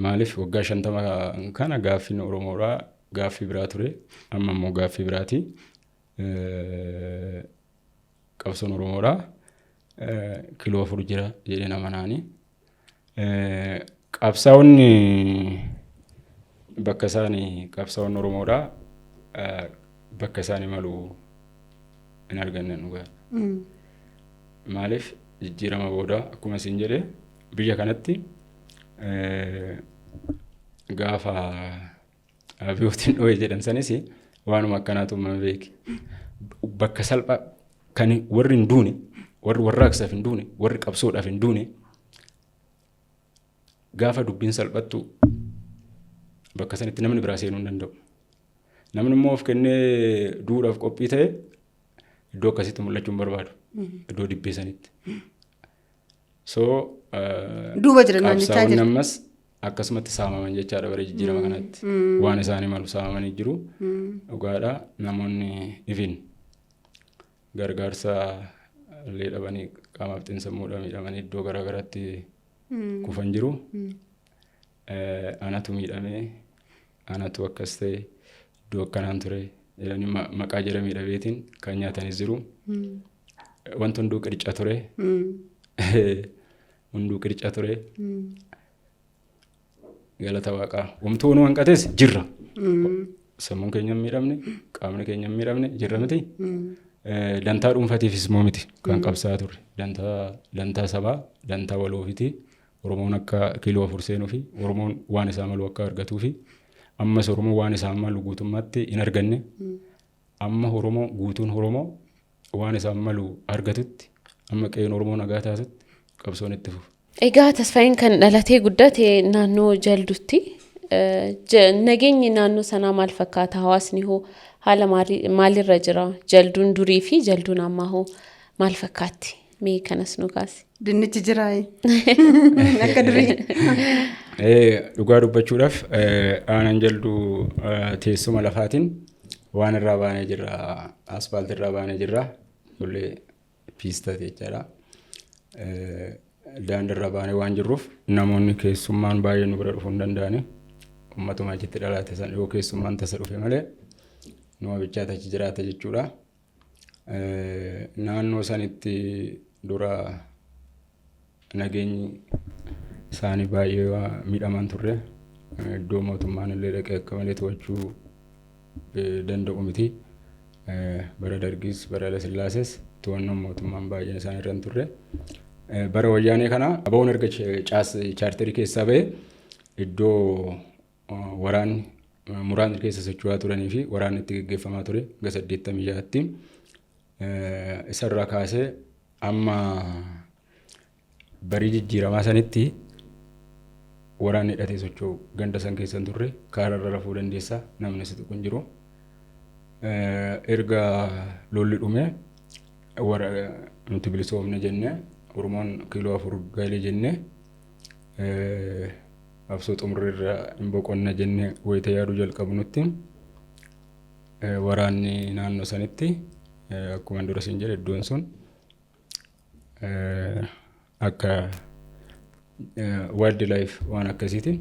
Maaliif waggaa 50 kana gaaffiin Oromoodhaa gaaffii biraa ture. Amma immoo gaaffii biraati. Qabsoon Oromoodhaa kiloo 4 jira jedheen amanaani. Qabsaa'onni bakka isaanii, qabsaa'onni Oromoodhaa bakka isaanii malu hin arganne dhugaa. Maaliif jijjiirama booda akkuma isin jedhe Biyya kanatti gaafa abiyootiin dho'e jedhan sanis waanuma akkanaatu uumame beeki. Bakka salphaa kan warri hin duune, warri warraaqsaaf hin duune, warri qabsoodhaaf hin duune, gaafa dubbiin salphattu bakka sanitti namni biraa seenuu hin danda'u. Namni immoo of kennee du'uudhaaf qophii ta'e iddoo akkasitti mul'achuu hin barbaadu. Iddoo dibbee sanitti. So Duuba jira naan jechaa qabsaa'onni jirta. Ammas akkasumatti saamaman jechaadha bara jijjiirama kanatti. Waan isaanii malu saamamanii jiru. Dhugaadha, namoonni ifin gargaarsa illee dhabanii, qaamaaf xiinsammuudhaan miidhamanii iddoo garaa garaatti kufan jiru. Anatu miidhamee, anatu akkas ta'e, iddoo akkanaan ture jedhanii maqaa jara miidhameetiin kan nyaatanis jiru. Wanti hunduu qirca ture. Hunduu qirca ture. Galata Waaqaa. Homtuu nu hanqates jirra. Sammuun keenya hin miidhamne, qaamni keenya hin miidhamne, jirra miti. Dantaa dhuunfatiifis immoo miti kan qabsaa'aa turre. Dantaa sabaa, dantaa waloofiiti. Oromoon akka kiiloo 4 seenuu fi Oromoon waan isaa malu akka argatuu fi ammas Oromoon waan isaa malu guutummaatti hin arganne. Amma Oromoo guutuun Oromoo waan isaan malu argatutti, amma qe'een Oromoo nagaa taatutti qabsoon itti fufa. Egaa Tasfaayeen kan dhalatee guddate naannoo Jaldutti. Nageenyi naannoo sanaa maal fakkaata? Hawaasni hoo haala maalirra jira? Jalduun durii fi jalduun ammaa hoo maal fakkaatti? Mee kanas nu kaasi. Dinnichi jiraayi akka durii? Dhugaa dubbachuudhaaf, aanaan Jalduu teessuma lafaatiin waan irraa baanee jirra. Aspaaltii irraa baanee jirra. Ijoollee piistaati jechaadha. Daandii irraa baanee waan jirruuf namoonni keessummaan baay'ee nu bira dhufuu hin danda'ani. Uummatuma achitti dhalate san yoo keessummaan tasa dhufe malee numa bichaatu achi jiraata jechuudha. Naannoo sanitti dura nageenyi isaanii baay'ee miidhaman turre. Iddoo mootummaan illee dhaqee akka malee to'achuu danda'u miti. Bara Dargiis bara Haile Sillaasees to'annoon mootummaan baay'een isaan irra hin turre. Bara Wayyaanee kana ABO'n erga chaarterii keessaa ba'e iddoo waraanni muraasni keessa socho'aa turanii fi waraanni itti geggeeffamaa ture hanga 86tti. Isarraa kaasee amma barii jijjiiramaa sanitti waraanni hidhatee socho'u ganda san keessa hin turre. Kaararra rafuu dandeessa, namni si tuqu hin jiru. Erga lolli dhume, warra nuti bilisoomne jenne, Oromoon kiiloo 4 galee jenne, qabsoo xumurreerra, hin boqonna jenne wayita yaaduu jalqabnutti waraanni naannoo sanitti, akkuma dura siin jedhe, iddoon sun akka wild life waan akkasiiti.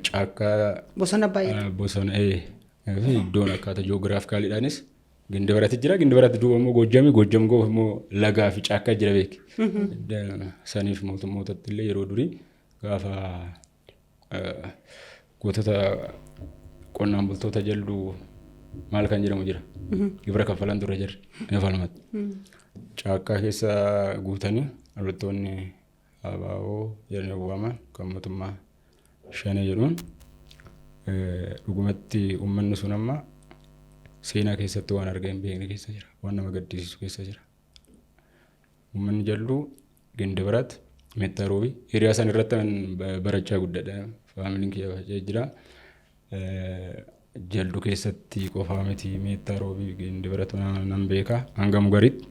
Caakkaa. Bosona baay'ee. Bosona fi iddoon akkaataa geographicaliidhaanis Gindabarati jira. Gindabarati duuba immoo Goojjami. Goojjam goof immoo lagaa fi caakkaa jira beeki. Saniif mootummootatti illee yeroo durii gaafa gootota qonnaan bultoota Jalduu maal kan jedhamu jira. Gibira kaffalan ture jirri. Inni falmatti. Caakkaa keessa guutanii loltoonni ABO jedhanii waaman kan mootummaa Shanee jedhuun, dhugumatti uummanni sun amma seenaa keessatti waan argee hin beekne keessa jira. Waan nama gaddisiisu keessa jira. Uummanni Jalduu, Gindibarat, Meettaa Roobii hiriyaa san irratti barachaa guddadha. Faamiliin kiyya baay'ee jira. Jalduu keessatti qofaa miti, Meettaa Roobii, Gindibarat nan beeka. Hanga Mugaritti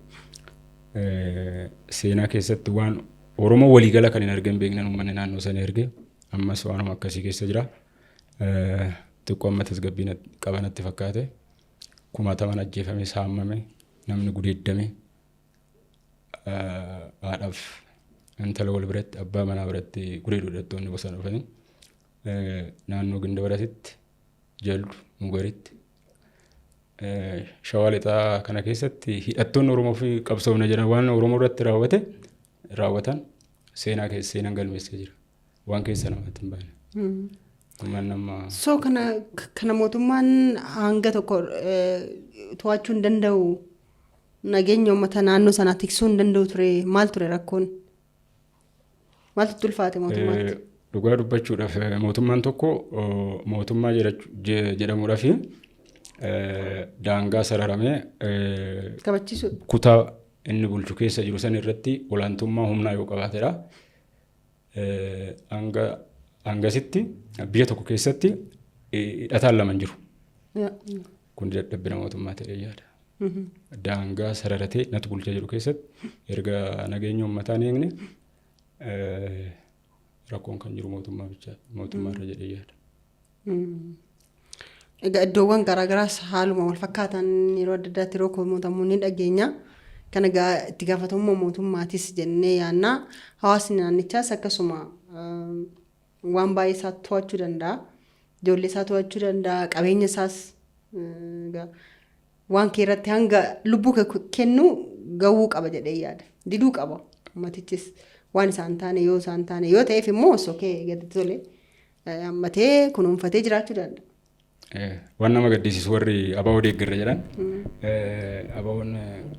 seenaa keessatti waan Oromoo waliigala kan hin argin beeknan uummanni naannoo sanii arge, ammas waanuma akkasii keessa jira. Xiqqoo amma tasgabbii qaba natti fakkaate. Kumaataman ajjeefame, saamame, namni gudeeddame, haadhaaf intala wal biratti, abbaa manaa biratti gudeedu hidhattoonni bosona dhufanii. Naannoo Gindabaratitti, Jaldu, Mugaritti, Shawaa Lixaa kana keessatti hidhattoonni Oromoo fi qabsoofna jedhan waan Oromoo irratti raawwate raawwatan seenaa keessa seenaan galmeessee jira. Waan keessa namatti hin baane. Uummanni amma So kana mootummaan hanga tokko to'achuu hin danda'u, nageenya uummata naannoo sanaa tiksuu hin danda'u ture? Maal ture rakkoon? Maaltu itti ulfaate mootummaatti? Dhugaa dubbachuudhaaf, mootummaan tokko mootummaa jedhamuudhaaf daangaa sararamee Kabachiisuu. kutaa inni bulchu keessa jiru san irratti olaantummaa humnaa yoo qabaatedha. Hanga hangasitti biyya tokko keessatti hidhataan lama hin jiru. Kun dadhabbina mootummaa ta'ee yaada. Daangaa sararatee natu bulcha jedhu keessatti erga nageenya uummataa hin eegne, rakkoon kan jiru mootummaa bichaa mootummaa irra jedhee yaada. Egaa iddoowwan garaagaraas haaluma wal fakkaatan yeroo adda addaatti yeroo komatamu ni dhageenya. Kana egaa itti gaafatamummaa mootummaatis jennee yaanna. Hawaasni naannichaas akkasuma waan baay'ee isaa to'achuu danda'a. Ijoollee isaa to'achuu danda'a. Qabeenya isaas egaa waan kee irratti hanga lubbuu kee kennu gahuu qaba jedhee yaada. Diduu qaba. Uummatichis waan isaan taane yoo isaan taane yoo ta'eef immoo osoo kee gadi tole hammatee kunuunfatee jiraachuu danda'a. Waan nama gaddisiisu, warri ABO deeggarra jedhan, ABO'n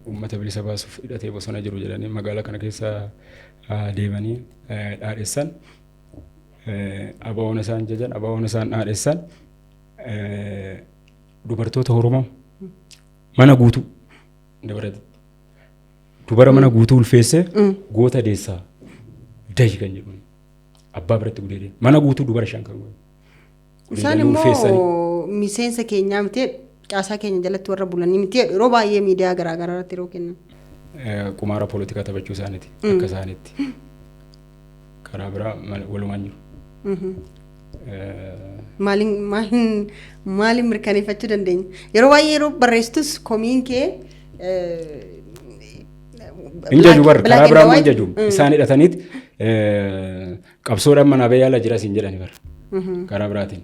uummata bilisa baasuuf hidhatee bosona jiru jedhanii magaalaa kana keessa deemanii dhaadhessan, ABO'n isaan jajan, ABO'n isaan dhaadhessan, dubartoota Oromoo mana guutuu dabarate, dubara mana guutuu ulfeessee goota deessaa dahi kan jedhu abbaa biratti gudeedee mana guutuu dubara shan kan godhe. Isaan immoo miseensa keenyaa miti, caasaa keenya jalatti warra bulanii miti jedhu yeroo baay'ee miidiyaa garaagaraa irratti yeroo kennan. Qumaara poolitikaa taphachuu isaaniiti akka isaaniitti. Karaa biraa walumaan jiru. Maaliin maaliin maaliin mirkaneeffachuu dandeenya? Yeroo baay'ee yeroo barreessitus komiin kee Hin jaju bar, karaa biraa immoo hin jaju. Isaan hidhataniit qabsoodhaan manaa bahee ala jira siin jedhani bar. Karaa biraatiin.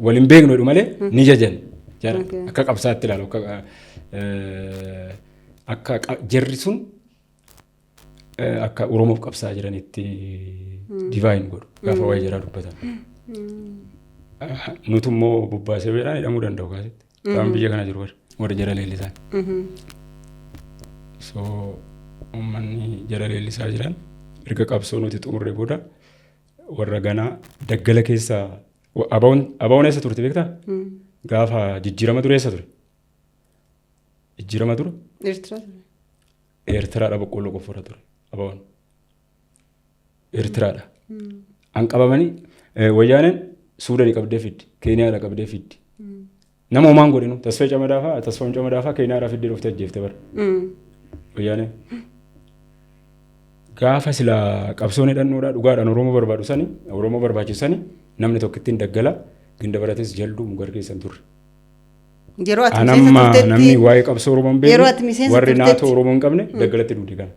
Wal hin beeknu jedhu malee ni jajan. Jara akka qabsaatti ilaalu, akka jarri sun akka Oromoof qabsaa jiranitti divine godhu gaafa waa'ee jaraa dubbatan. Nutu immoo bobbaasee beedhaan hidhamuu danda'u kaasitti. Qaama biyya kana jiru warri jara leellisan. So uummanni jara leellisaa jiran erga qabsoo nuti xumurree booda warra ganaa daggala keessaa ABO'n eessa turte beektaa? Gaafa jijjiirama dura eessa ture? Jijjiirama dura Eertiraa. Eertiraadha, boqqolloo qoffora ture ABO'n. Eertiraadha. An qabamanii wayyaaneen Suudanii qabdee fiddi, Keeniyaadha qabdee fiddi. Nama homaan godhinu Tasfee Camadaa fa'aa, Tasfaa'un Camadaa fa'aa Keeniyaadhaa fiddee dhuftee ajjeefte bara. Wayyaaneen. Gaafa silaa qabsoon hidhannoodhaa dhugaadhaan Oromoo barbaadu sani, Oromoo barbaachisu sani, namni tokko ittiin daggala ginda barates jalduu mugar keessa hin turre. Yeroo ati miseensa Anamma turtetti namni waa'ee qabsoo Oromoo hin Yeroo beekne ati miseensa warri turtetti naatoo Oromoo hin qabne daggalatti duudi kana.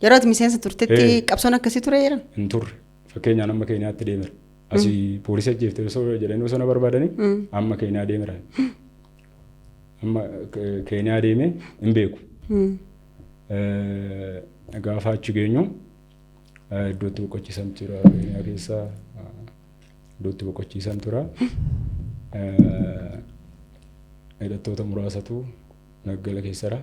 Yeroo ati miseensa turtetti qabsoon akkasii ture jedhan. Hin turre. Fakkeenyaan amma Keeniyaatti deemera. Asii poolisii ajjeefte osoo jedhanii osoo na barbaadanii amma Keeniyaa deemera. Amma Keeniyaa deemee hin beeku. Gaafa achi geenyu iddootti boqochiisan tura, Keeniyaa keessa iddootti boqochiisan tura. Hidhattoota muraasatu daggala keessara.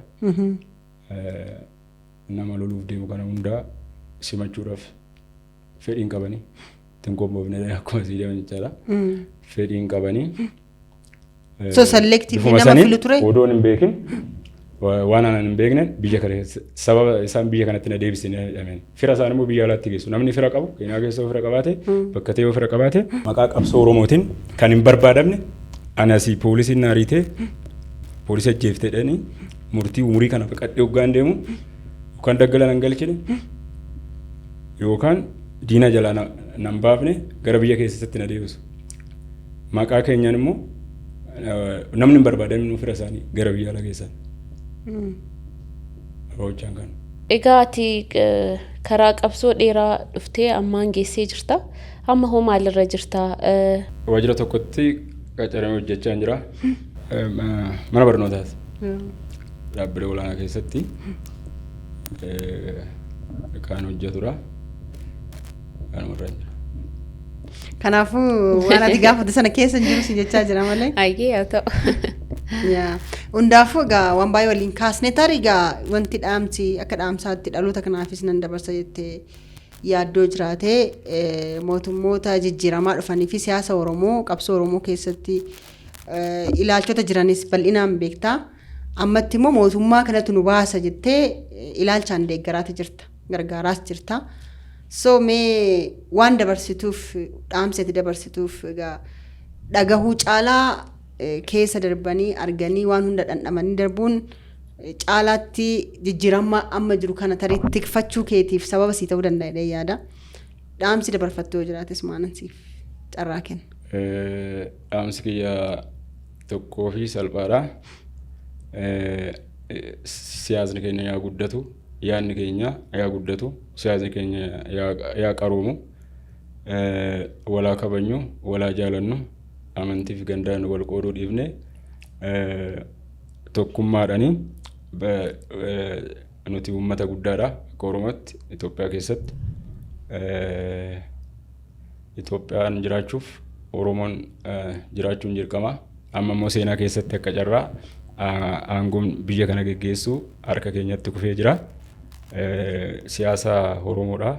Nama loluuf deemu kana hundaa simachuudhaaf fedhiin qabanii ittiin qophoofne akkuma sii deeman jechaadha. Fedhiin qabanii. So selective Bifuma nama saniin filu ture? Odoon hin beekin, waan anan hin beekne biyya kana sababa isaan biyya kanatti na deebisanii jedhameen. Fira isaan immoo biyya alaatti geessu. Namni fira qabu Keeniyaa keessa yoo fira qabaate, bakka ta'e yoo fira qabaate, maqaa qabsoo Oromootiin kan hin barbaadamne, ani asii poolisiin na ariitee poolisii ajjeeftee jedhanii murtii umurii kana baqadhee hoggaan deemu yookaan daggala nan galchine yookaan diina jalaa nan baafne gara biyya keessatti na deebisu. Maqaa keenyaan immoo namni hin barbaadamin fira isaanii gara biyya alaa keessan. Hojjaan kana. Egaa ati karaa qabsoo dheeraa dhuftee ammaan geessee jirta. Amma hoo maalirra jirta? Waajjira tokkotti qacaramee hojjechaa jira. Mana barnootaati. Dhaabbilee olaanaa keessatti kan hojjetudha. Kanuma irra jira. Kanaafuu waan ati gaafate sana keessa hin jiru si jechaa jira malee. Ayyee, haa ta'u. Yaa. Hundaafuu egaa waan baay'ee waliin kaasne, tarii egaa wanti dhaamsi akka dhaamsaatti dhaloota kanaafis nan dabarsa jettee yaaddoo jiraatee mootummoota jijjiiramaa dhufanii fi siyaasa Oromoo qabsoo Oromoo keessatti ilaalchota jiranis bal'inaan beektaa. Ammatti immoo mootummaa kanatu nu baasa jettee ilaalchaan deeggaraati jirta. Gargaaraas jirta. So mee waan dabarsituuf, dhaamsa itti dabarsituuf, egaa dhagahuu caalaa keessa darbanii arganii waan hunda dhandhamanii darbuun caalaatti jijjiirama amma jiru kana tarii tikfachuu keetiif sababa sii ta'uu danda'a jedhee yaada. Dhaamsi dabarfattu yoo jiraates maanan siif carraa kenna. Dhaamsi kiyya tokkoo fi salphaadha. Siyaasni keenya yaa guddatu, yaadni keenya yaa guddatu, siyaasni keenya yaa qaroomu, walaa kabajnu, walaa jaalannu, amantii fi gandaan wal qooduu dhiifne tokkummaadhaani nuti uummata guddaadha akka Oromootti Itoophiyaa keessatti. Itoophiyaan jiraachuuf Oromoon jiraachuun dirqama. Amma immoo seenaa keessatti akka carraa aangoon biyya kana geggeessu harka keenyatti kufee jira. Siyaasa Oromoodha.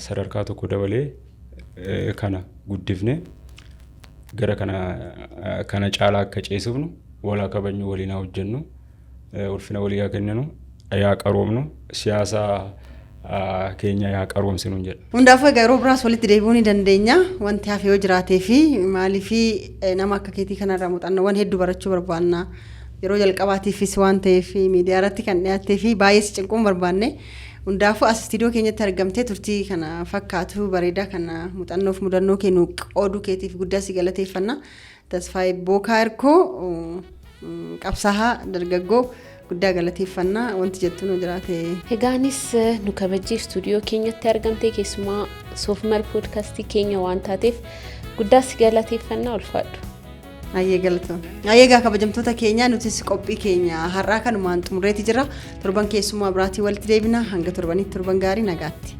Sadarkaa tokko dabalee kana guddifne gara kana caalaa akka ceesifnu, walaa kabajnu, waliin haa hojjennu, ulfina walii haa kenninu, yaa qaroomnu, siyaasa keenya yaa qaroomsinu jedha. Hundaafuu egaa yeroo biraas walitti deebi'uu ni dandeenya. Wanti hafe yoo jiraatee fi maaliif nama akka keetii kanarraa muuxannoowwan hedduu barachuu barbaanna. Yeroo jalqabaatiifis waan ta'eef miidiyaa irratti kan dhiyaattee fi baay'ee si cinquun barbaanne. Hundaafuu as istiidiyoo keenyatti argamtee turtii kana fakkaatu bareedaa kana muuxannoof mudannoo kee nu qooduu keetiif guddaa si galateeffanna. Tasfaayee Bookaa Hirkoo, qabsaa'aa dargaggoo, guddaa galateeffannaa. Wanti jettu nu jiraate. Egaanis nu kabajjee istuudiyoo keenyatti argamtee keessumaa Soofmar poodkaastii keenya waan taateef guddaa si galateeffannaa, ulfaadhu. Ayyee, galatoon. Ayyee, egaa kabajamtoota keenya, nutis qophii keenya har'aa kanumaan xumureeti jira. Torban keessummaa biraatii walitti deebina. Hanga torbanitti torban gaarii, nagaatti.